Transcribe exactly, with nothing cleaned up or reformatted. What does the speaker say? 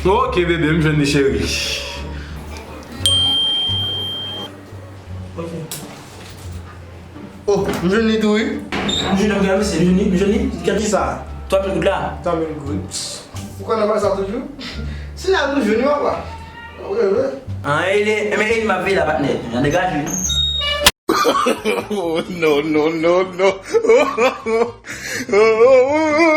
Ok, bebe, m jwenn li, cheri. Oh, m jwenn li tou, wi. M jwenn li, m jwenn li, m jwenn li. Kisa? Twa mil goud la. Twa mil goud. Ou konn nan sa toujou? Si la toujou, ni papa. Wi, wi. An, e li, e men e li m ap veye la, patnè. Jan degaje. Oh, no, no, no, no.